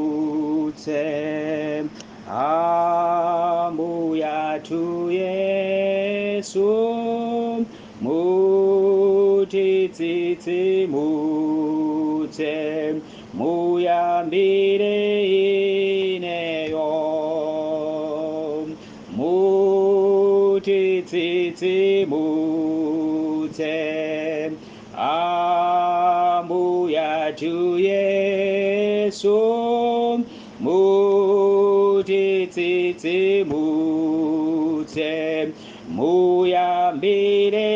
Mutitsitsimutse, Ambuyathu Yesu, mutitsitsimutse, muyambire ineyo. Mutitsitsimutse, Ambuyathu Yesu, mutitsitsimutse, muyambire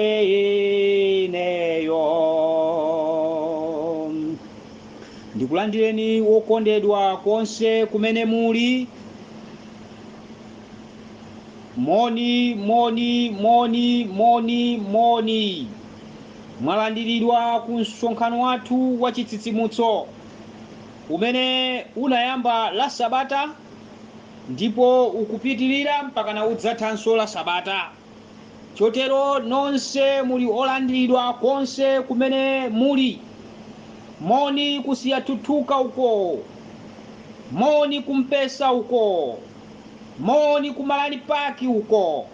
ineyo. Ndikulandireni wokondedwa konse kumene muli. Moni, moni, moni, moni, moni. Mwalandiridwa ku msonkhano wathu wa chitsitsimutso umene unayamba la Sabata ndipo ukupitirira mpakana udzathanso la Sabata. Chotero nonse muli olandiridwa konse kumene muli. Moni kusiyathuthuka uko, moni kumpesa uko, moni kumalani paki uko,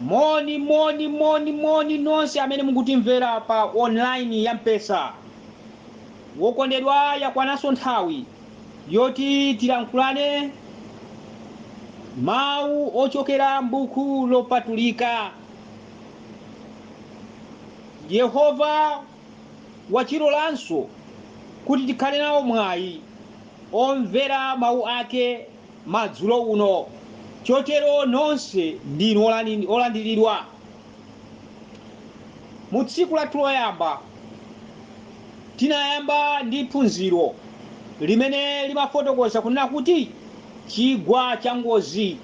moni, moni, moni, moni nonse amene mukutimvera pa online ya Mpesa. Wokondedwa, yakwananso nthawi yoti tilankhulane mawu ochokera m'buku lopatulika. Yehova wachilolanso kuti tikhale nawo mwayi omvera mawu ake madzulo uno. Chotero nonse ndinu olandiridwa. Mu tsiku lathu loyamba tinayamba ndi phunziro limene limafotokoza kunena kuti chigwa cha ngozi,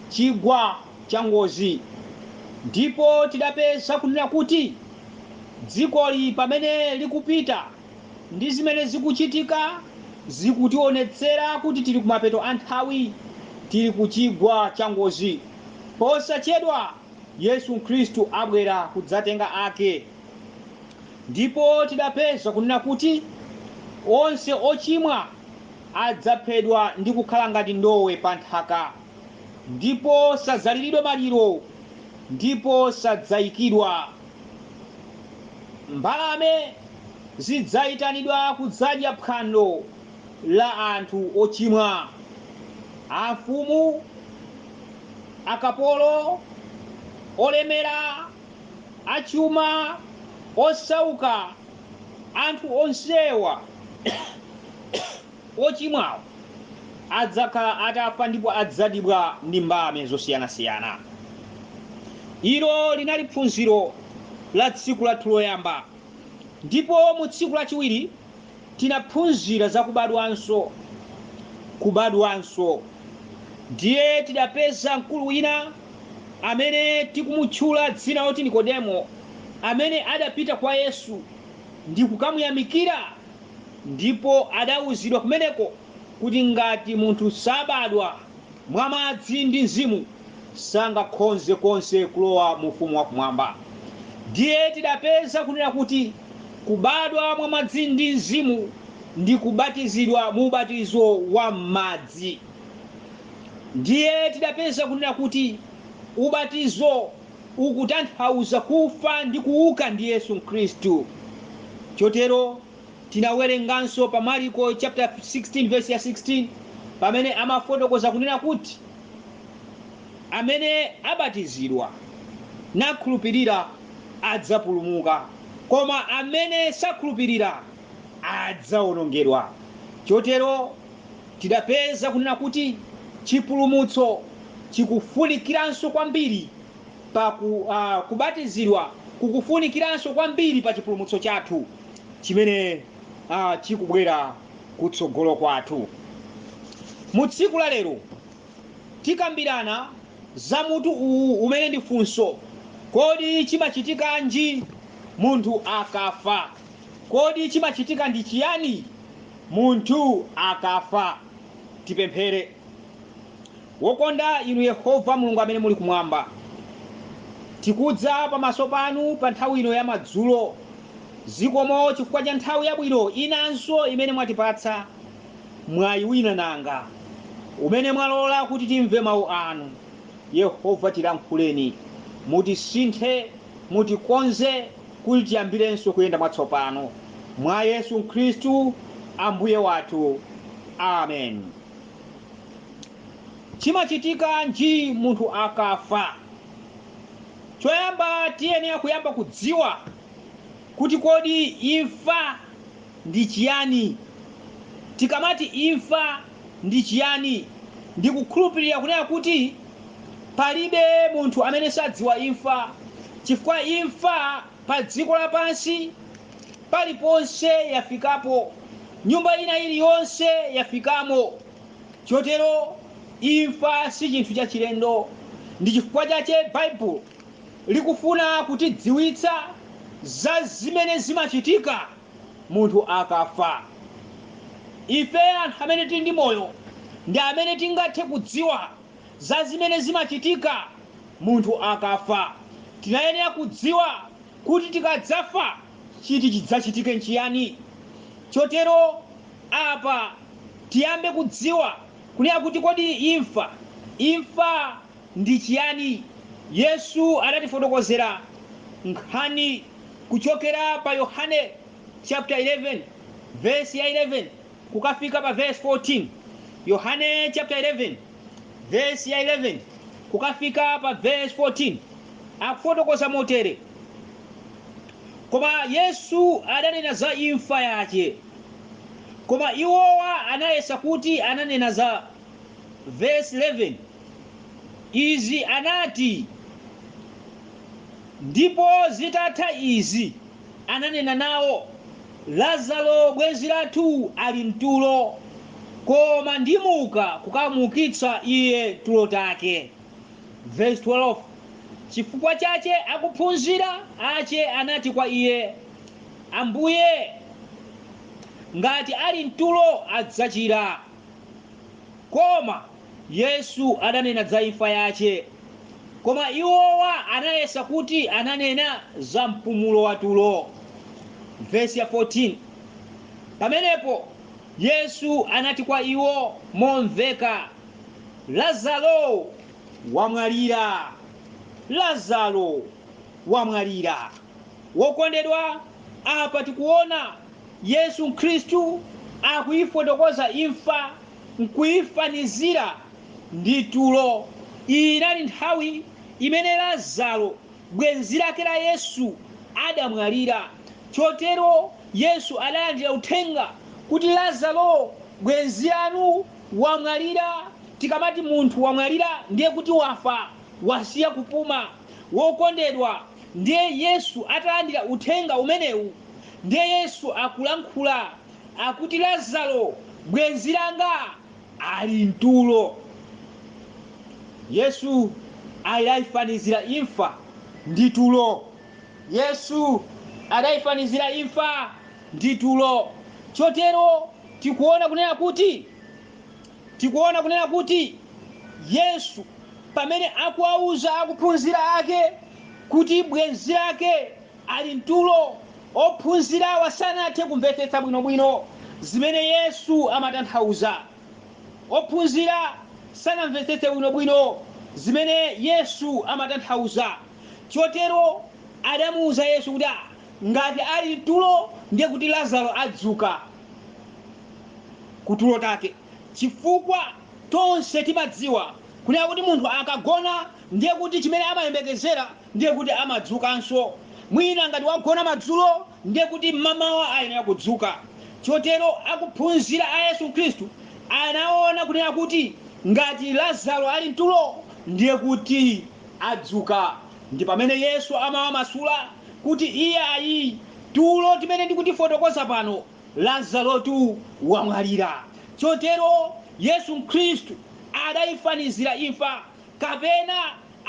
chigwa cha ngozi. Ndipo tidapeza kunena kuti dzikoli pamene likupita ndi zimene zikuchitika zikutionetsera kuti tili kumapeto a nthawi, tili ku chigwa cha ngozi. Posachedwa Yesu Khristu abwera kudzatenga ake. Ndipo tidapeza kunena kuti onse ochimwa adzaphedwa ndi kukhala ngati ndowe pa nthaka, ndipo sadzaliridwa maliro, ndipo sadzayikidwa. Mbalame zidzayitanidwa kudzadya phwando la anthu ochimwa. Amfumu, akapolo, olemera, achuma, osauka, anthu onsewa ochimwawo adzakhala atafa ndipo adzadibwa ndi mbalame zosiyanasiyana. Ilo linali phunziro la tsiku lathu loyamba. Ndipo mu tsiku lachiwiri tinaphunzira za kubadwanso. Kubadwanso. Ndiye tidapeza mkulu wina amene tikumutchula dzina loti Nikodemo, amene adapita kwa Yesu ndi kukamuyamikira, ndipo adawuzidwa kumeneko kuti ngati munthu sabadwa mwa madzi ndi mzimu sangakhonze konse kulowa mu ufumu wakumwamba. Ndiye tidapeza kunena kuti kubadwa mwa madzi ndi mzimu ndi kubatizidwa mu ubatizo wa madzi. Ndiye tidapeza kunena kuti ubatizo ukutanthauza kufa ndi kuuka ndi Yesu Khristu. Chotero tinawerenganso pa Mariko chapter 16 verse ya 16 pamene amafotokoza kunena kuti amene abatizidwa nakhulupirira adzapulumuka, koma amene sakhulupirira adzawonongedwa. Chotero tidapeza kunena kuti chipulumutso chikufunikiranso kwambiri pa kubatizidwa kukufunikiranso kwambiri pa chipulumutso chathu chimene chikubwera kutsogolo kwathu. Mu tsiku la lero tikambirana za mutu uwu umene ndi funso: kodi chimachitikanji munthu akafa? Kodi chimachitika ndi chiyani munthu akafa? Tipemphere. Wokonda inu Yehova Mulungu amene muli kumwamba, tikudza pamaso panu pa nthawi ino ya madzulo. Zikomo chifukwa cha nthawi yabwino inanso imene mwatipatsa, mwayi wina nanga umene mwalola kuti timve mawu anu. Yehova, tilankhuleni, mutisinthe, mutikonze kuti tiyambirenso kuyenda mwatsopano mwa Yesu Khristu Ambuye wathu, amen. Chimachitika nji munthu akafa? Choyamba tiyenera kuyamba kudziwa kuti kodi imfa ndi chiyani. Tikamati imfa ndi chiyani, ndikukhulupirira kunena kuti palibe munthu amene sadziwa imfa, chifukwa imfa pa dziko lapansi paliponse yafikapo, nyumba ina iliyonse yafikamo. Chotero imfa si chinthu chachilendo. Ndi chifukwa chache Baibulo likufuna kutidziwitsa za zimene zimachitika munthu akafa. Ife anthu amene tili ndi moyo ndi amene tingathe kudziwa za zimene zimachitika munthu akafa. Tinayenera kudziwa kuti tikadzafa chiti chidzachitike nchiyani. Chotero apa tiyambe kudziwa kunena kuti kodi imfa ndi chiyani. Yesu adatifotokozera nkhani kuchokera pa Yohane chapter 11 verse ya 11 kukafika pa verse 14. Yohane chapter 11 verse ya 11 kukafika pa verse 14 akufotokoza motere: koma Yesu adanena za imfa yache, koma iwowa anayesa kuti ananena za, verse 11, izi anati, ndipo zitatha izi ananena nawo, Lazaro bwenzi lathu ali mtulo, koma ndimuka kukamuukitsa iye tulo take. Verse 12, chifukwa chache akuphunzira ache anati kwa iye, Ambuye, ngati ali mtulo adzachira. Koma Yesu adanena za imfa yache, koma iwowa anayesa kuti ananena za mpumulo wa tulo. Verse ya 14, pamenepo Yesu anati kwa iwo momveka, Lazaro wamwalira, Lazaro wamwalira. Wokondedwa, apa tikuona Yesu Khristu akuifotokoza imfa nkuifanizira ndi tulo. Iyi inali nthawi imene Lazaro bwenzi lake la Yesu adamwalira. Chotero Yesu adalandira uthenga kuti Lazaro bwenzi lanu wamwalira. Tikamati munthu wamwalira ndiye kuti wafa, wasiya kupuma. Wokondedwa, ndiye Yesu atalandira uthenga umenewu, ndiye Yesu akulankhula akuti Lazaro bwenzi langa ali mtulo. Yesu adayifanizira imfa ndi tulo. Yesu adayifanizira imfa ndi tulo. Chotero tikuona kunena kuti Yesu pamene akuwauza akuphunzira ake kuti bwenzi lake ali mtulo, ophunzirawa sanathe kumvetsetsa bwinobwino zimene Yesu amatanthauza. Ophunzira sanamvetsetse bwinobwino zimene Yesu amatanthauza. Chotero adamuwuza Yesu kuti ngati ali mtulo ndiye kuti Lazaro adzuka kutulo take, chifukwa tonse timadziwa kunena kuti munthu akagona ndiye kuti chimene amayembekezera ndiye kuti amadzukanso. Mwina ngati wagona madzulo ndiye kuti mmamawa ayenera kudzuka. Chotero akuphunzira a Yesu Khristu anaona kunena kuti ngati Lazaro ali mtulo ndiye kuti adzuka. Ndi pamene Yesu amawamasula kuti iye ayi, tulo timene ndikutifotokoza pano, Lazarotu wamwalira. Chotero Yesu Khristu adayifanizira imfa, kapena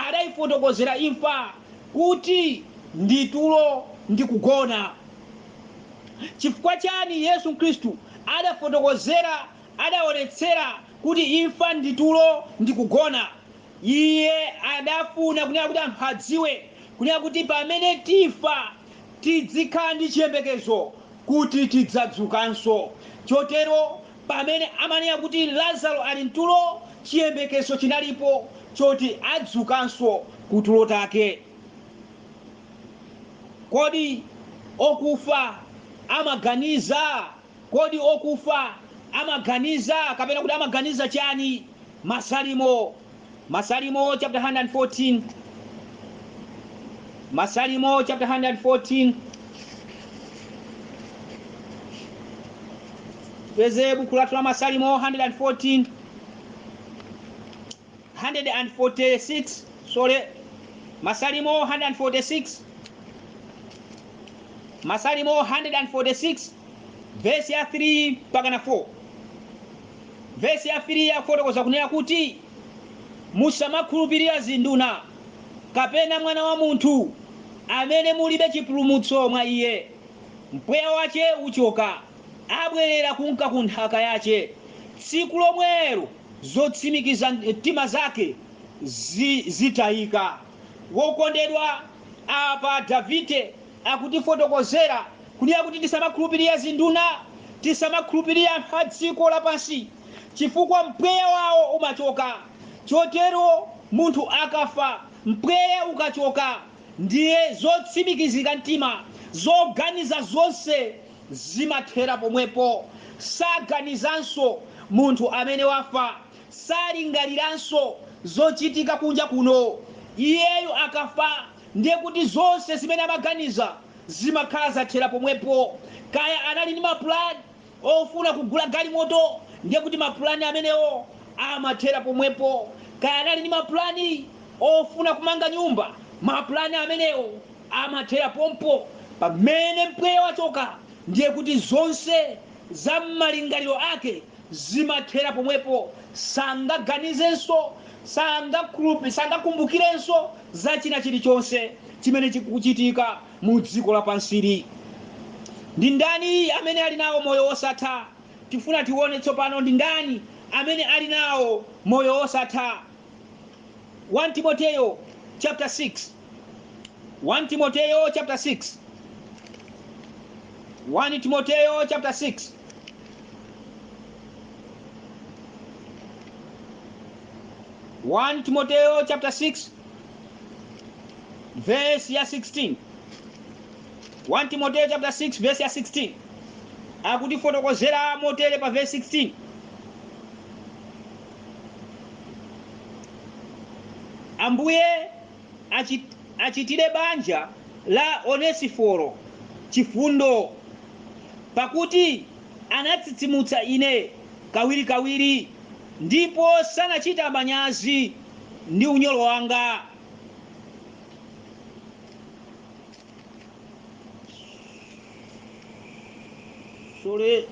adayifotokozera imfa kuti ndi tulo, ndi kugona. Chifukwa chani Yesu Khristu adafotokozera, adaonetsera kuti imfa ndi tulo, ndi kugona? Iye adafuna kunena kuti anthu adziwe kunena kuti pamene tifa Tidzikhala ndi chiyembekezo kuti tidzadzukanso. Chotero pamene amanena kuti Lazaro ali mtulo, chiyembekezo chinalipo choti adzukanso kutulo take. Kodi okufa amaganiza? Kodi okufa amaganiza, kapena kuti amaganiza chani? Masalimo chapter 114, Masalimo chapter 114, tipeze buku lathu la Masalimo 114, 146, sorry, Masalimo 146, Masalimo 146 verse ya 3 mpaka na 4. Verse ya 3 yakufotokoza kunena kuti musamakhulupirira zinduna, kapena mwana wa munthu amene mulibe chipulumutso mwa iye. Mpweya wache uchoka, abwerera kunka ku nthaka yache. Tsiku lomwelo zotsimikiza mtima zake zitayika. Wokondedwa, apa Davide akutifotokozera kunena kuti tisamakhulupirira zinduna, tisamakhulupirira anthu a dziko lapansi, chifukwa mpweya wawo umachoka. Chotero munthu akafa, mpweya ukachoka, ndiye zotsimikizika mtima, zoganiza zonse zimathera pomwepo. Saganizanso munthu amene wafa, salingaliranso zochitika kunja kuno. Iyeyo akafa, ndiye kuti zonse zimene amaganiza zimakhala zathera pomwepo. Kaya anali ndi mapulani ofuna kugula galimoto, ndiye kuti mapulani amenewo amathera pomwepo. Kaya anali ndi mapulani ofuna kumanga nyumba, mapulani amenewo amathera pompo. Pamene mpweya wachoka, ndiye kuti zonse za m'malingaliro ake zimathera pomwepo. Sangaganizenso, sangakumbukirenso za china chilichonse chimene chikuchitika mu dziko lapansili. Ndi ndani amene ali nawo moyo wosatha? Tifuna tione tsopano ndi ndani amene ali nawo moyo wosatha. 1 Timoteyo chapter 6, 1 Timoteyo chapter 6, 1 Timoteyo chapter 6, 1 Timoteyo chapter 6 verse ya 16, 1 Timoteyo chapter 6 verse ya 16 akutifotokozera motere pa verse 16: Ambuye achitire banja la Onesiforo chifundo, pakuti anatsitsimutsa ine kawirikawiri, ndipo sanachita manyazi ndi unyolo wanga. Sorry.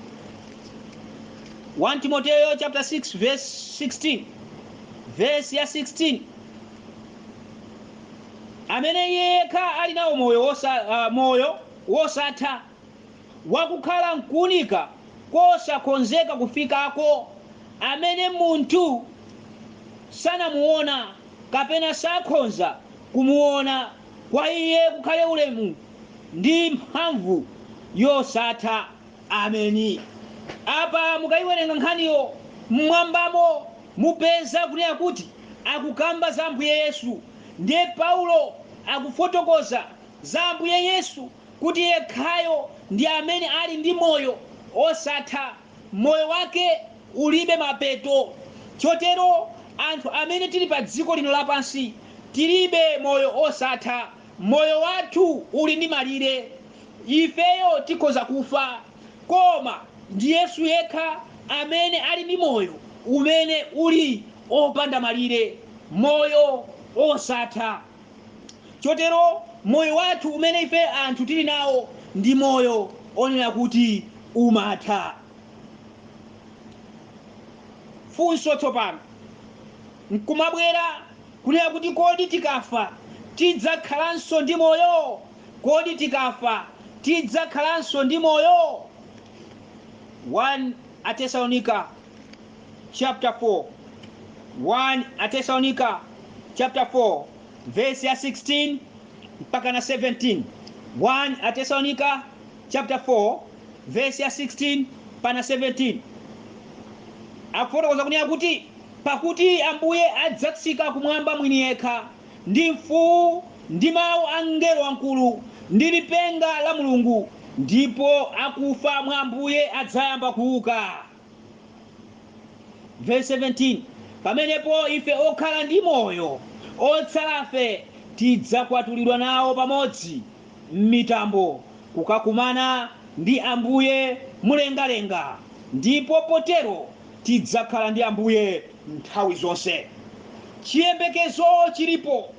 1 Timoteyo chapter 6 verse 16, verse ya 16: amene iye yekha ali nawo moyo wosatha, wakukhala mkuunika kosakhonzeka kufikako, amene munthu sanamuona kapena sakhonza kumuona, kwa iye kukhale ulemu ndi mphamvu yosatha. Ameni. Apa mukayiwerenga nkhaniyo mmwambamo, mupeza kunena kuti akukamba za Ambuye Yesu. Ndiye Paulo akufotokoza za Ambuye Yesu kuti yekhayo ndi amene ali ndi moyo osatha, moyo wake ulibe mapeto. Chotero anthu amene tili pa dziko lino lapansi tilibe moyo osatha, moyo wathu uli ndi malire. Ifeyo tikhoza kufa, koma ndi Yesu yekha amene ali ndi moyo umene uli opanda malire, moyo osatha. Chotero moyo wathu umene ife anthu tili nawo ndi moyo onena kuti umatha. Funso tsopano nkumabwera kunena kuti kodi tikafa tidzakhalanso ndi moyo? Kodi tikafa tidzakhalanso ndi moyo? 1 Atesalonika chapter 4, 1 Atesalonika chapter 4 verse ya 16 mpaka na 17. 1 Atesalonika chapter 4 verse ya 16 pana 17 akufotokoza kunena kuti, pakuti Ambuye adzatsika kumwamba mwini yekha ndi mfuwu ndi mawu a mngelo wamkulu ndi lipenga la Mulungu, ndipo akufa mwa Ambuye adzayamba kuuka. Verse 17, pamenepo ife okhala ndi moyo otsalafe tidzakwatulidwa nawo pamodzi m'mitambo kukakumana ndi Ambuye mlengalenga, ndipo potero tidzakhala ndi Ambuye nthawi zonse. Chiyembekezo chilipo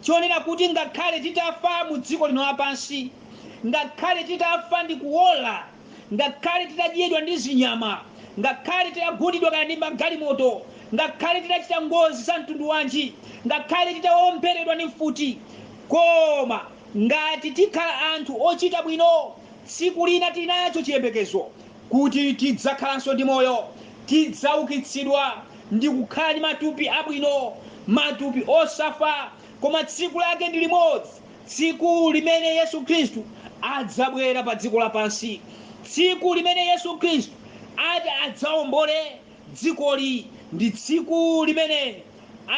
chonena kuti ngakhale titafa mu dziko lino lapansi, ngakhale titafa ndi kuwola, ngakhale titadyedwa ndi zinyama, ngakhale titagundidwa kaya ndi magalimoto, ngakhale titachita ngozi za mtundu wanji, ngakhale titawomberedwa ndi mfuti, koma ngati tikhala anthu ochita bwino, tsiku lina tili nacho chiyembekezo kuti tidzakhalanso ndi moyo, tidzaukitsidwa ndi kukhala ndi matupi abwino, matupi osafa. Koma tsiku lake ndi limodzi, tsiku limene Yesu Khristu adzabwera pa dziko lapansi, tsiku limene Yesu Khristu ati adzawombole dzikoli, ndi tsiku limene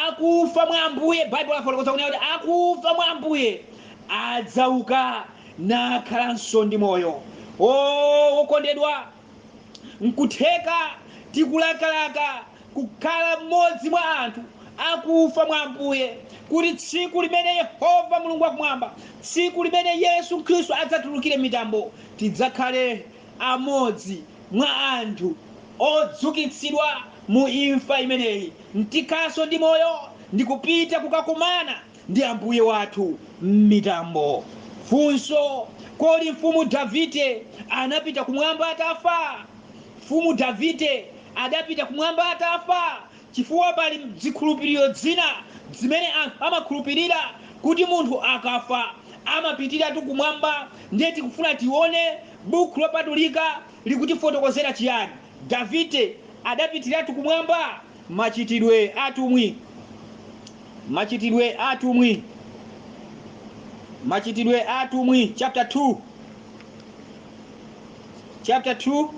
akufa mwa Ambuye, Baibulo lafotokoza kunena kuti akufa mwa Ambuye adzauka nakhalanso ndi moyo. O wokondedwa, nkutheka tikulakalaka kukhala mmodzi mwa anthu akufa mwa Ambuye, kuti tsiku limene Yehova Mulungu wakumwamba, tsiku limene Yesu Khristu adzatulukire mitambo, tidzakhale amodzi mwa anthu odzukitsidwa mu imfa imeneyi, ntikhalanso ndi moyo ndi kupita kukakumana ndi Ambuye wathu m'mitambo. Funso: kodi mfumu Davide anapita kumwamba atafa? Mfumu Davide adapita kumwamba atafa? Chifukwa pali zikhulupiriro zina zimene anthu amakhulupirira kuti munthu akafa amapitiratu kumwamba. Ndiye tikufuna tione Buku Lopatulika likutifotokozera chiyani. Davide adapitiratu kumwamba? Machitidwe Atumwi, Machitidwe Atumwi, Machitidwe Atumwi chapter 2, chapter 2,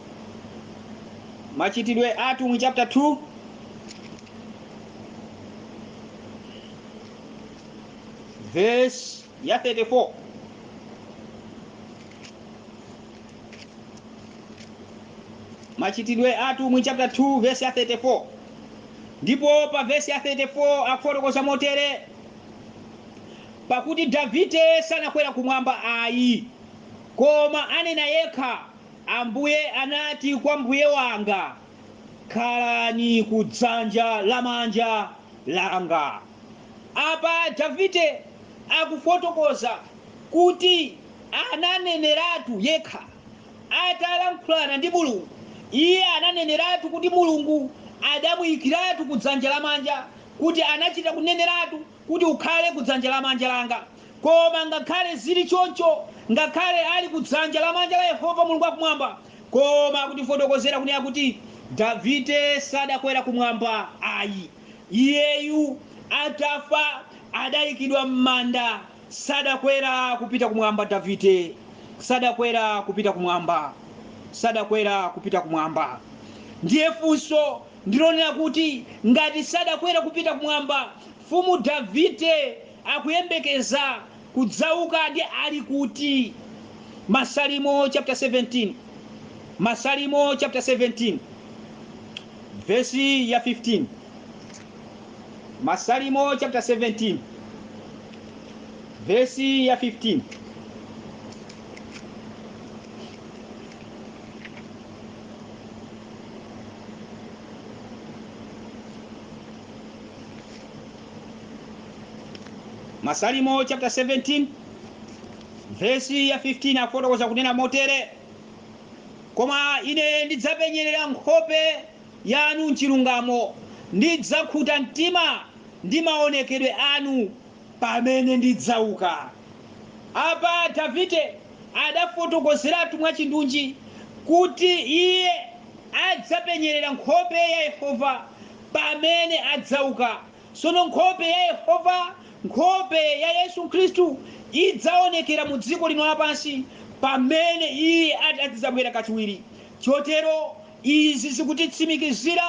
Machitidwe Atumwi chapter 2 verse ya 34. Machitidwe Atumwi chapter 2 verse ya 34. Ndipo pa verse ya 34 akufotokoza motere: pakuti Davide sanakwera kumwamba ayi, koma anena yekha, Ambuye anati kwa Mbuye wanga, khalani ku dzanja lamanja langa. Apa Davide akufotokoza kuti ananeneratu yekha atalankhulana ndi Mulungu. Iye ananeneratu kuti Mulungu adamuyikiratu ku dzanja lamanja, kuti anachita kuneneratu kuti ukhale ku dzanja lamanja langa. Koma ngakhale zili choncho, ngakhale ali ku dzanja lamanja la Yehova Mulungu wakumwamba, koma akutifotokozera kunena kuti Davide sadakwera kumwamba ayi. Iyeyu atafa adayikidwa m'manda, sadakwera kupita kumwamba. Davide sadakwera kupita kumwamba, sadakwera kupita kumwamba. Ndiye funso ndilonena kuti ngati sadakwera kupita kumwamba, mfumu Davide akuyembekeza kudzauka ndi ali kuti? Masalimo chapter 17, Masalimo chapter 17 verse ya 15, Masalimo chapter 17 verse ya 15. Masalimo chapter 17 verse ya 15 afotokoza kunena motere: koma ine ndidzapenyerera nkhope yanu mchilungamo, ndidzakhuta mtima ndi maonekedwe anu pamene ndidzauka. Apa Davide adafotokozeratu mwachindunji kuti iye adzapenyerera nkhope ya Yehova pamene adzauka. Sono nkhope ya Yehova, nkhope ya Yesu Khristu Idzaonekera mu dziko lino lapansi pamene iye ati adzabwera kachiwiri. Chotero izi zikutitsimikizira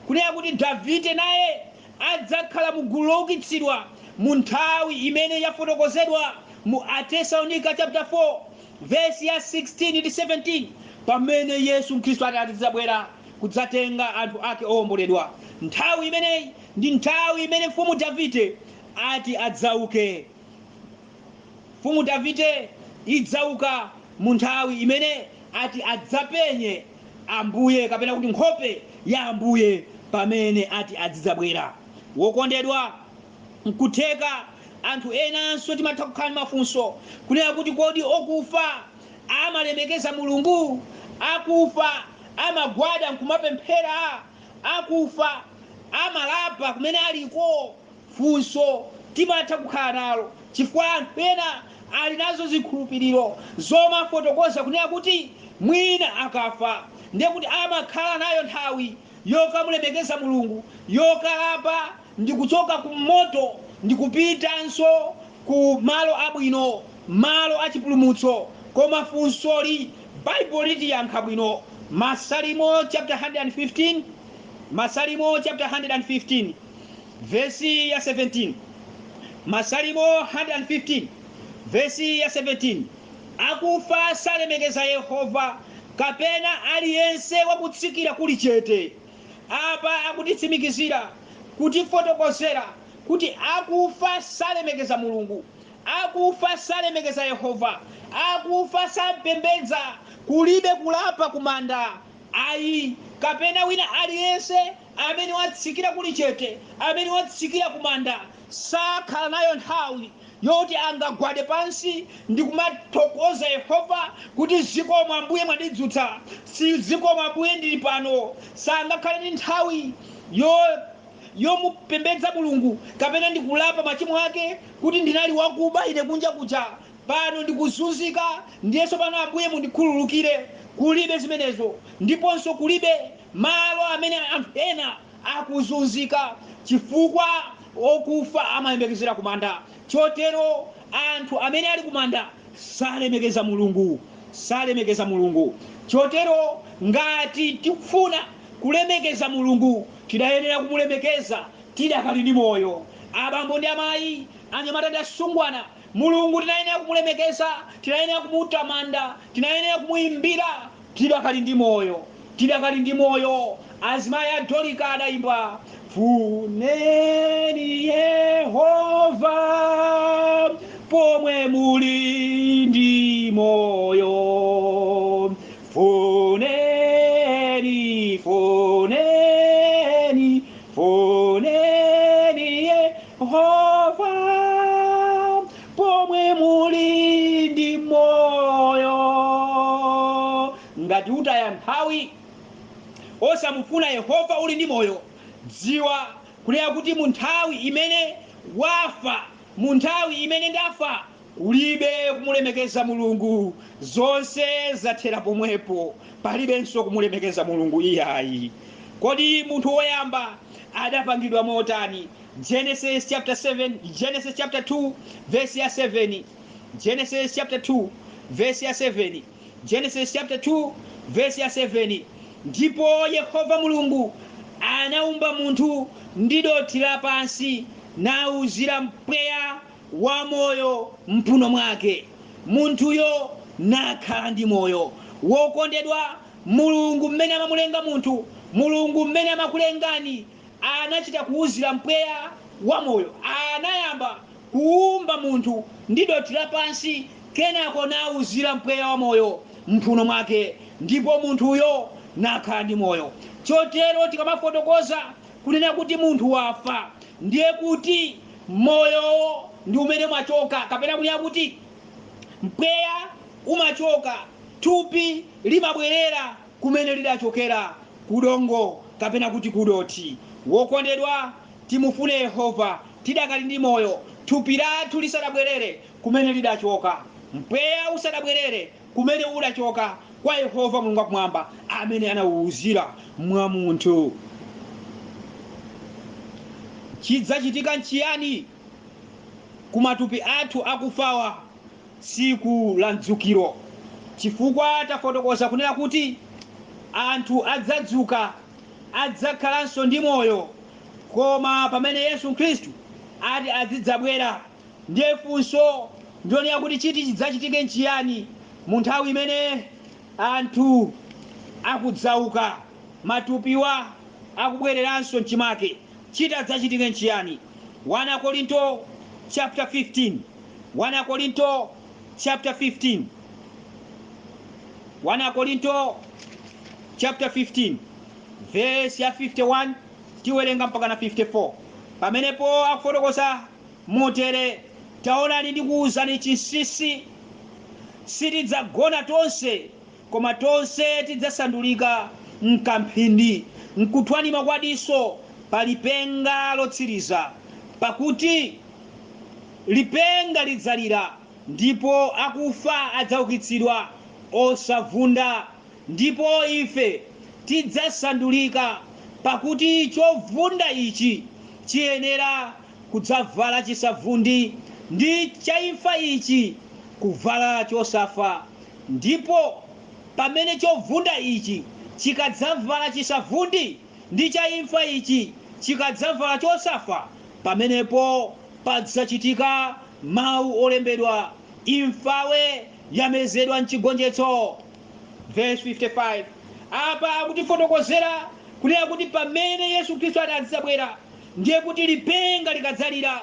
kunena kuti Davide naye adzakhala mu gulu loukitsidwa mu nthawi imene yafotokozedwa mu Atesalonika chapter 4 verse ya 16 ndi 17, pamene Yesu Khristu ati adzabwera kudzatenga anthu ake owomboledwa. Nthawi imeneyi ndi nthawi imene mfumu Davide ati adzauke. Mfumu Davide idzauka mu nthawi imene ati adzapenye Ambuye, kapena kuti nkhope ya Ambuye, pamene ati azidzabwera. Wokondedwa, nkutheka anthu enanso timatha kukhala ndi mafunso kunena kuti kodi okufa amalemekeza Mulungu? Akufa amagwada nkumapemphera? Akufa amalapa kumene aliko? Funso timatha kukhala nalo chifukwa anthu ena ali nazo zikhulupiriro zomafotokoza kunena kuti mwina akafa ndiye kuti amakhala nayo nthawi yokamulemekeza Mulungu, yokalapa ndi kuchoka ku moto ndi kupitanso ku malo abwino, malo achipulumutso. Koma funsoli Baibulo litiyankha bwino. Masalimo chapter 115, Masalimo chapter 115 vesi ya 17, Masalimo 115 vesi ya 17: akufa salemekeza Yehova, kapena aliyense wakutsikira kuli chete. Apa akutitsimikizira, kutifotokozera kuti akufa salemekeza Mulungu, akufa salemekeza Yehova, akufa sampembedza, kulibe kulapa kumanda ayi, kapena wina aliyense amene watsikira kuli chete, amene watsikira kumanda, sakhala nayo nthawi yoti angagwade pansi ndi kumathokoza Yehova kuti zikomo Ambuye mwandidzutsa, si zikomo Ambuye ndili pano. Sangakhale ndi nthawi yomupembedza Mulungu kapena ndikulapa machimo ake kuti ndinali wakuba ine kunja kuja, pano ndikuzunzika, ndiyenso pano Ambuye mundikhululukire. Kulibe zimenezo. Ndiponso kulibe malo amene anthu ena akuzunzika, chifukwa okufa amayembekezera kumanda. Chotero anthu amene ali kumanda salemekeza Mulungu, salemekeza Mulungu. Chotero ngati tikufuna kulemekeza Mulungu, tidayenera kumulemekeza tidakali ndi moyo. Abambo ndi amayi, anyamata ndi asungwana, Mulungu tinayenera kumulemekeza, tinayenera kumutamanda, tinayenera kumuimbira tidakali ndi moyo, tidakali ndi moyo. Azimayi a Dorika adayimba, funeni Yehova pomwe muli ndi moyo, funeni, funeni, funeni Yehova pomwe muli ndi moyo. Ngati utaya nthawi osamufuna Yehova uli ndi moyo, dziwa kunena kuti mu nthawi imene wafa, mu nthawi imene ndafa, kulibe kumulemekeza Mulungu, zonse zathera pomwepo, palibenso kumulemekeza Mulungu iyayi. Kodi munthu woyamba adapangidwa motani? Genesis chapter 7, Genesis chapter 2 verse ya 7, Genesis chapter 2 verse ya 7, Genesis chapter 2 verse ya 7: ndipo Yehova Mulungu anaumba munthu ndi dothi lapansi, nawuzira mpweya wa moyo mphuno mwake, munthuyo nakhala ndi moyo. Wokondedwa, Mulungu mmene amamulenga munthu, Mulungu mmene amakulengani, anachita kuwuzira mpweya wa moyo. Anayamba kuumba munthu ndi dothi lapansi, kenako nawuzira mpweya wa moyo mphuno mwake, ndipo munthuyo nakhala ndi moyo. Chotero tikamafotokoza kunena kuti munthu wafa, ndiye kuti moyowo ndi umene umachoka, kapena kunena kuti mpweya umachoka, thupi limabwerera kumene lidachokera, kudongo kapena kuti kudothi. Wokondedwa, timufune Yehova tidakali ndi moyo, thupi lathu lisadabwerere kumene lidachoka, mpweya usadabwerere kumene udachoka kwa Yehova Mulungu wakumwamba amene anawuzira mwa munthu. Chidzachitika nchiyani ku matupi athu akufawa? Tsiku la mdzukiro, chifukwa tafotokoza kunena kuti anthu adzadzuka, adzakhalanso ndi moyo, koma pamene Yesu Khristu ati azidzabwera. Ndiye funso ndionera kuti chiti chidzachitike nchiyani mu nthawi imene anthu akudzauka, matupiwa akubwereranso mchimake? Chiti adzachitike nchiyani? 1 Korinto chapter 15, 1 Korinto chapter 15, 1 Korinto chapter 15 verse ya 51, tiwerenga mpaka na 54. Pamenepo akufotokoza motere: "Taonani, ndikuwuzani chinsinsi, sitidzagona tonse, koma tonse tidzasandulika mkamphindi, mkuthwanima kwa diso, pa lipenga lotsiriza. Pakuti lipenga lidzalira, ndipo akufa adzaukitsidwa osavunda, ndipo ife tidzasandulika. Pakuti chovunda ichi chiyenera kudzavala chisavundi, ndi chaimfa ichi kuvala chosafa. Ndipo pamene chovunda ichi chikadzavala chisavundi, ndi chaimfa ichi chikadzavala chosafa, pamenepo padzachitika mawu olembedwa: Imfawe yamezedwa mchigonjetso." Verse 55, apa akutifotokozera kunena kuti pamene Yesu Khristu ati adzabwera, ndiye kuti lipenga likadzalira,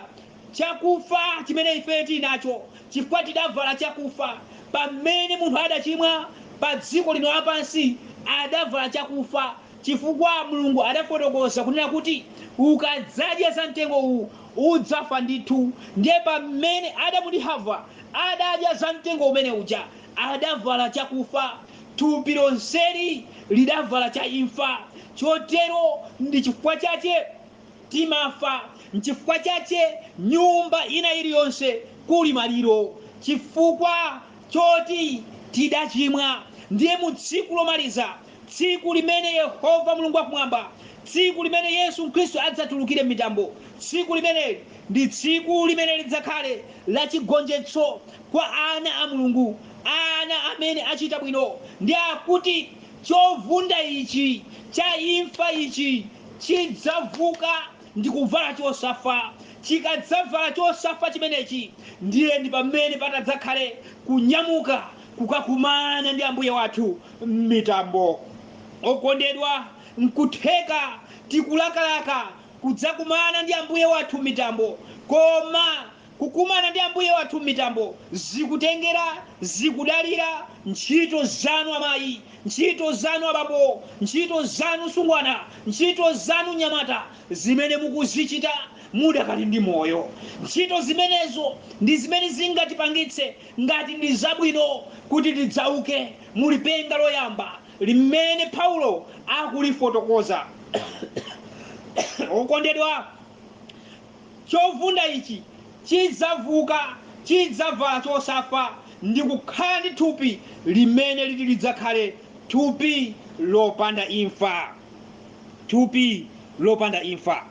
chakufa chimene ife tili nacho, chifukwa tidavala chakufa pamene munthu adachimwa pa dziko lino lapansi, adavala chakufa, chifukwa Mulungu adafotokoza kunena kuti ukadzadya za mtengo uwu udzafa ndithu. Ndiye pamene Adamu ndi Hava adadya za mtengo umene uja, adavala chakufa, thupi lonseli lidavala cha imfa. Chotero ndi chifukwa chache timafa, nchifukwa chache nyumba ina iliyonse kuli maliro, chifukwa choti tidachimwa. Ndiye mu tsiku lomaliza, tsiku limene Yehova Mulungu wakumwamba, tsiku limene Yesu Khristu adzatulukire m'mitambo, tsiku limeneli ndi tsiku limene lidzakhale la chigonjetso kwa ana a Mulungu, ana amene achita bwino. Ndi akuti chovunda ichi, cha imfa ichi, chidzavuka ndi kuvala chosafa. Chikadzavala chosafa chimenechi, ndiye ndi pamene patadzakhale kunyamuka kukakumana ndi Ambuye wathu m'mitambo. Okondedwa, nkutheka tikulakalaka kudzakumana ndi Ambuye wathu m'mitambo, koma kukumana ndi Ambuye wathu m'mitambo zikutengera, zikudalira ntchito zanu amayi, ntchito zanu abambo, ntchito zanu sungwana, ntchito zanu nyamata, zimene mukuzichita mudakali ndi moyo. Ntchito zimenezo ndi zimene zingatipangitse, ngati ndi zabwino, kuti tidzauke mulipenga loyamba limene Paulo akulifotokoza. Okondedwa, chovunda ichi chidzavuka, chidzavala chosafa ndi kukhala ndi thupi limene liti lidzakhale thupi lopanda imfa, thupi lopanda imfa.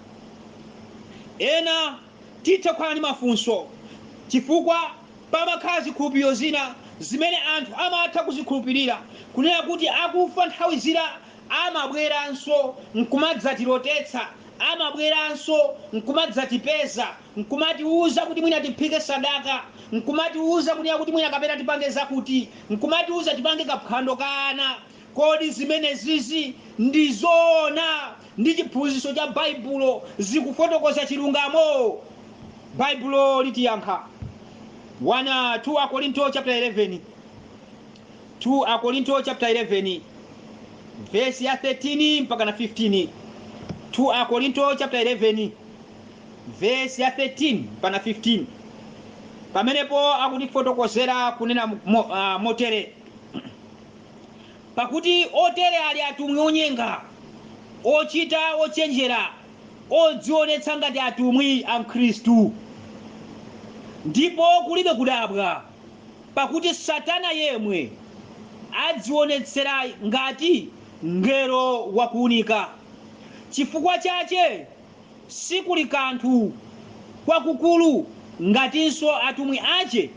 Ena titha kukhala ndi mafunso, chifukwa pamakhala zikhulupiriro zina zimene anthu amatha kuzikhulupirira kunena kuti akufa nthawi zina amabweranso nkumadzatilotetsa, amabweranso nkumadzatipeza, nkumatiuza kuti mwina tiphike sadaka, nkumatiuza kunena kuti mwina kapena tipange zakuti, nkumatiuza tipange kaphwando ka ana. Kodi zimenezizi ndi zoona? Ndi chiphunzitso cha Baibulo? Zikufotokoza chilungamo? Baibulo litiyankha. 1 2 Akorinto chapter 11, 2 Akorinto chapter 11 verse ya 13 mpaka na 15, 2 Akorinto chapter 11 verse ya 13 mpaka na 15. Pamenepo akutifotokozera kunena motere: "Pakuti otere ali atumwi onyenga, ochita ochenjera, odzionetsa ngati atumwi a Khristu. Ndipo kulibe kudabwa, pakuti Satana yemwe adzionetsera ngati mngelo wakuunika. Chifukwa chache sikuli kanthu kwakukulu ngatinso atumwi ache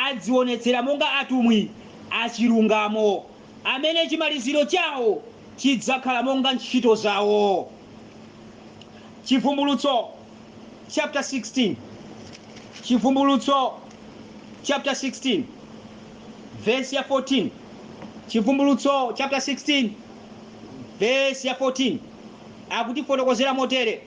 adzionetsera monga atumwi achilungamo, amene chimaliziro chawo chidzakhala monga ntchito zawo. Chivumbulutso chapter 16, Chivumbulutso chapter 16 verse ya 14, Chivumbulutso chapter 16 verse ya 14 akutifotokozera motere: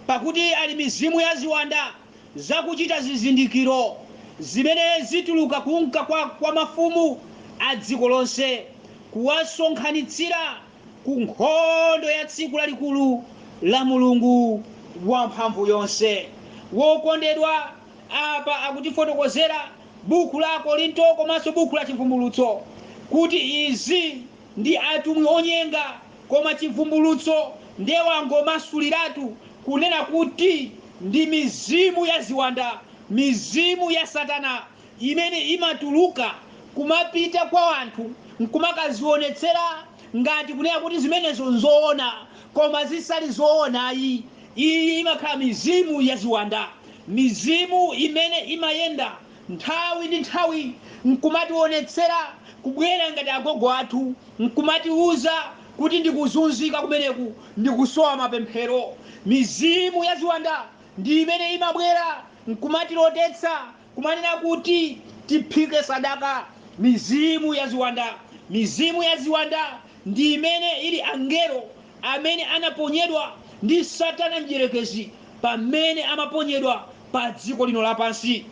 pakuti ali mizimu ya ziwanda zakuchita zizindikiro, zimene zituluka kunka kwa mafumu a dziko lonse, kuwasonkhanitsira ku nkhondo ya tsiku lalikulu la Mulungu wamphamvu yonse. Wokondedwa, apa akutifotokozera buku la Korinto komanso buku la Chivumbulutso kuti izi ndi atumwi onyenga, koma Chivumbulutso ndiye wangomasuliratu kunena kuti ndi mizimu ya ziwanda, mizimu ya Satana imene imatuluka kumapita kwa anthu nkumakazionetsera ngati kunena kuti zimenezo nzoona, koma zisali zoonayi. Iyi imakhala mizimu ya ziwanda, mizimu imene imayenda nthawi ndi nthawi nkumationetsera, kubwera ngati agogo athu nkumatiuza kuti ndikuzunzika kumeneku, ndikusowa mapemphero. Mizimu ya ziwanda ndi imene imabwera nkumatilotetsa, kumanena kuti tiphike sadaka. Mizimu ya ziwanda, mizimu ya ziwanda ndi imene ili angelo amene anaponyedwa ndi Satana mdierekezi pamene amaponyedwa pa dziko lino lapansi.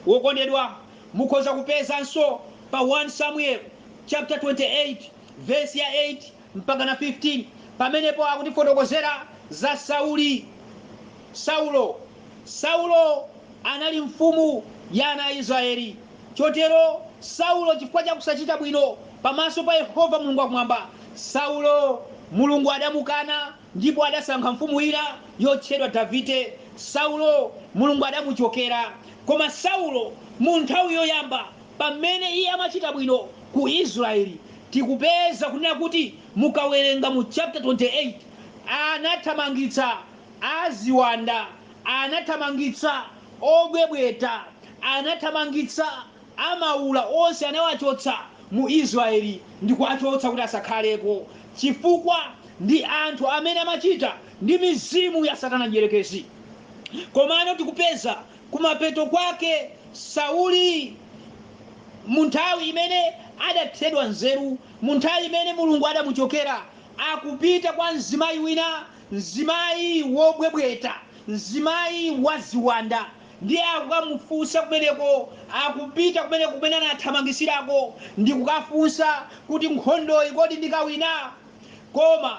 Wokondedwa, mukhoza kupezanso pa 1 Samuel chapter 28 verse ya 8 mpaka na 15. Pamenepo akutifotokozera za Sauli, Saulo. Saulo anali mfumu ya ana a Israeli. Chotero Saulo, chifukwa cha kusachita bwino pamaso pa Yehova Mulungu wakumwamba, Saulo Mulungu adamukana ndipo adasankha mfumu ina yotchedwa Davide. Saulo Mulungu adamuchokera. Koma Saulo mu nthawi yoyamba pamene iye amachita bwino ku Israeli, tikupeza kunena kuti mukawerenga mu chapter 28, anathamangitsa aziwanda, anathamangitsa obwebweta, anathamangitsa amaula onse, anawachotsa mu Israeli ndi kuwachotsa kuti asakhaleko, chifukwa ndi anthu amene amachita ndi mizimu ya Satana mdierekezi. Komano tikupeza kumapeto kwake Sauli, mu nthawi imene adathedwa nzeru, mu nthawi imene Mulungu adamuchokera, akupita kwa mzimayi wina, mzimayi wobwebweta, mzimayi wa ziwanda, ndiye akukamufunsa kumeneko. Akupita kumeneko kumene anathamangisirako ndi kukafunsa kuti nkhondoyi kodi ndikawina? Koma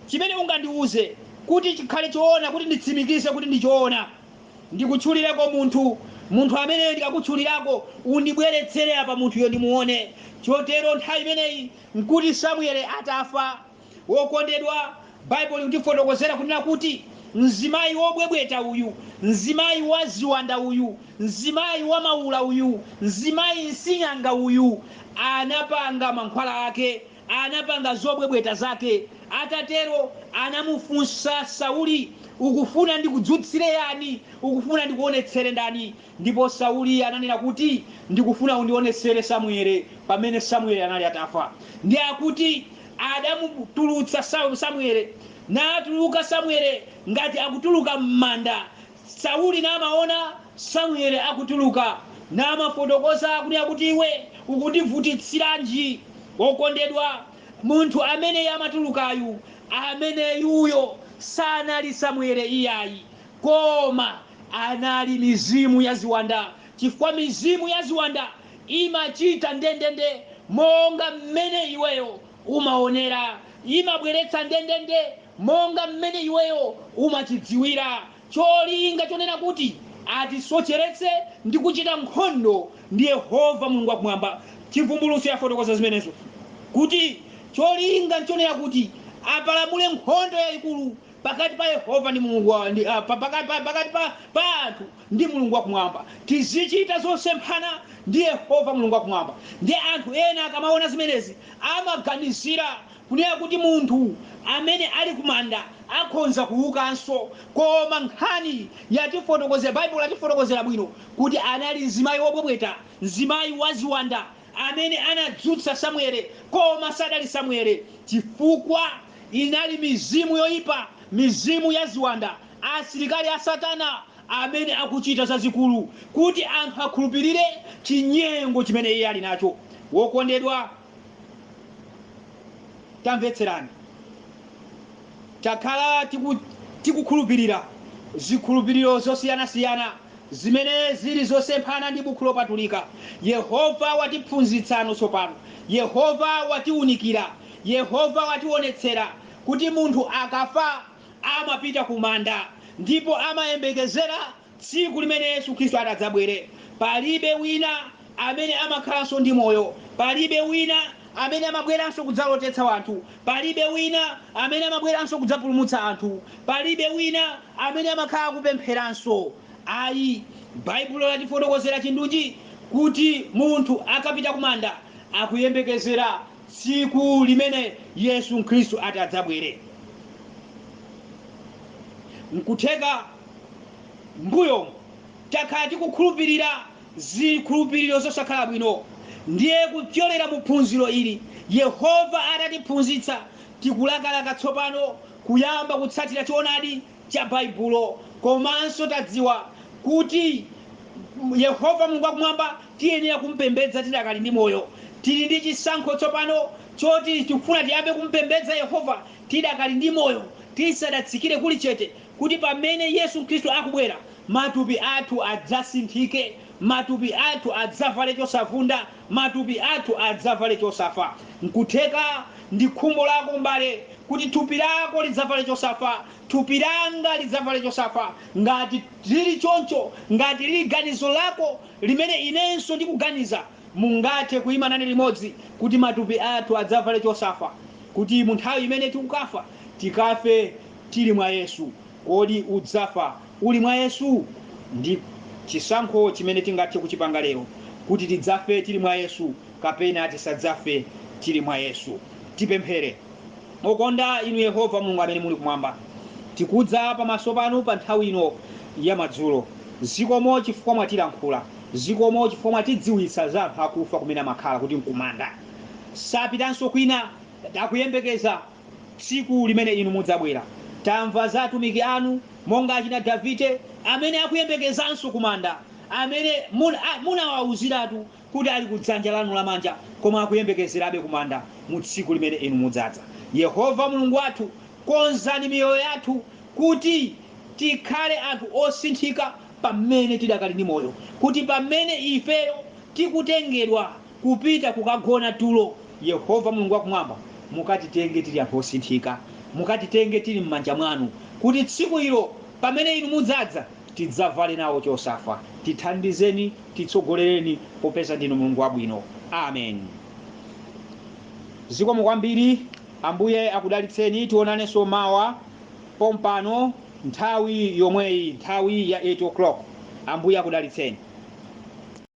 chimene ungandiuze kuti chikhale choona, kuti nditsimikize kuti ndi choona, ndikutchulireko munthu. Munthu amene ndikakutchulirako, undibweretsere apa munthuyo ndimuone. Chotero nthawi imeneyi nkuti Samueli atafa. Wokondedwa, Baibulo likutifotokozera kunena kuti mzimayi wobwebweta uyu, mzimayi wa ziwanda uyu, mzimayi wa maula uyu, mzimayi msing'anga uyu, anapanga mankhwala ake, anapanga zobwebweta zake. Atatero anamufunsa Sauli, ukufuna ndikudzutsire yani? Ukufuna ndikuonetsere ndani? Ndipo Sauli ananena kuti ndikufuna undionetsere Samueli, pamene Samueli anali atafa. Ndi akuti adamutulutsa Samueli, natuluka Samueli ngati akutuluka m'manda. Sauli namaona Samueli akutuluka, namafotokoza kunena kuti iwe ukundivutitsiranji? Wokondedwa, munthu amene amatulukayu, ameneyuyo sanali Samueli iyayi, koma anali mizimu ya ziwanda, chifukwa mizimu ya ziwanda imachita ndendende monga mmene iweyo umaonera, imabweretsa ndendende monga mmene iweyo umachidziwira, cholinga chonena kuti atisocheretse ndi kuchita nkhondo ndi Yehova Mulungu wakumwamba. Chivumbulutso yafotokoza zimenezo kuti cholinga nchonena kuti apalamule nkhondo yayikulu Pakati pa Yehova ndi Mulungu wa, ndi, pakati pa anthu ndi Mulungu wakumwamba. Tizichita zosemphana ndi Yehova Mulungu wakumwamba. Ndi anthu ena akamaona zimenezi amaganizira kunena kuti munthu amene ali kumanda akhonza kuukanso. Koma nkhani yatifotokozera, Baibulo latifotokozera bwino kuti anali mzimayi wobwebweta, mzimayi waziwanda amene anadzutsa Samuele, koma sadali Samuele, chifukwa inali mizimu yoyipa, mizimu ya ziwanda, asilikali a Satana amene akuchita zazikulu kuti anthu akhulupirire chinyengo chimene iye ali nacho. Wokondedwa, tamvetserani. Takhala tikukhulupirira zikhulupiriro zosiyanasiyana zimene zili zosemphana ndi Bukhu Lopatulika. Yehova watiphunzitsano tsopano. Yehova watiunikira. Yehova wationetsera kuti munthu akafa amapita kumanda ndipo amayembekezera tsiku limene Yesu Khristu atadzabwere. Palibe wina amene amakhalanso ndi moyo. Palibe wina amene amabweranso kudzalotetsa anthu. Palibe wina amene amabweranso kudzapulumutsa anthu. Palibe wina amene amakhala kupempheranso. Ayi, Baibulo latifotokozera chindunji kuti munthu akapita kumanda akuyembekezera tsiku limene Yesu Khristu atadzabwere. Nkutheka mbuyomu takhala tikukhulupirira zikhulupiriro zosakhala bwino. Ndiye kupyolera mu phunziro ili Yehova atatiphunzitsa, tikulakalaka tsopano kuyamba kutsatira choonadi cha Baibulo. Komanso tadziwa kuti Yehova Mulungu wakumwamba tiyenera kumpembedza tidakali ndi moyo. Tili ndi chisankho tsopano choti tikufuna tiyambe kumpembedza Yehova tidakali ndi moyo, tisadatsikire kuli chete, kuti pamene Yesu Khristu akubwera matupi athu adzasinthike, matupi athu adzavale chosavunda, matupi athu adzavale chosafa. Nkutheka ndi khumbo lako mbale kuti thupi lako lidzavale chosafa, thupi langa lidzavale chosafa. Ngati lili choncho, ngati lili ganizo lako limene inenso ndikuganiza, mungathe kuyima nane limodzi kuti matupi athu adzavale chosafa, kuti mu nthawi imene tikukafa tikafe tili mwa Yesu. Kodi udzafa uli mwa Yesu? Ndi chisankho chimene tingathe kuchipanga lero, kuti tidzafe tili mwa Yesu kapena tisadzafe tili mwa Yesu. Tipemphere. Okonda inu Yehova Mulungu amene muli kumwamba, tikudza pamaso panu pa nthawi ino ya madzulo. Zikomo chifukwa mwatilankhula. Zikomo chifukwa mwatidziwitsa za anthu akufa kumene amakhala, kuti nkumanda, sapitanso kwina, akuyembekeza tsiku limene inu mudzabwera. Tamva za atumiki anu monga achina Davide amene akuyembekezanso kumanda, amene munawawuziratu kuti ali kudzanja lanu lamanja, koma akuyembekezerabe kumanda mu tsiku limene inu mudzadza. Yehova Mulungu wathu, konzani miyoyo yathu kuti tikhale anthu osinthika pamene tidakali ndi moyo, kuti pamene ifeyo tikutengedwa kupita kukagona tulo, Yehova Mulungu wakumwamba mukatitenge tili anthu osinthika, mukatitenge tili m'manja mwanu, kuti tsiku ilo pamene inu mudzadza tidzavale nawo chosafa. Tithandizeni, titsogolereni, popeza ndinu Mulungu wabwino. Amen. Zikomo kwambiri. Ambuye akudalitseni. Tionanenso mawa pompano nthawi yomweyi, nthawi ya 8 o'clock. Ambuye akudalitseni.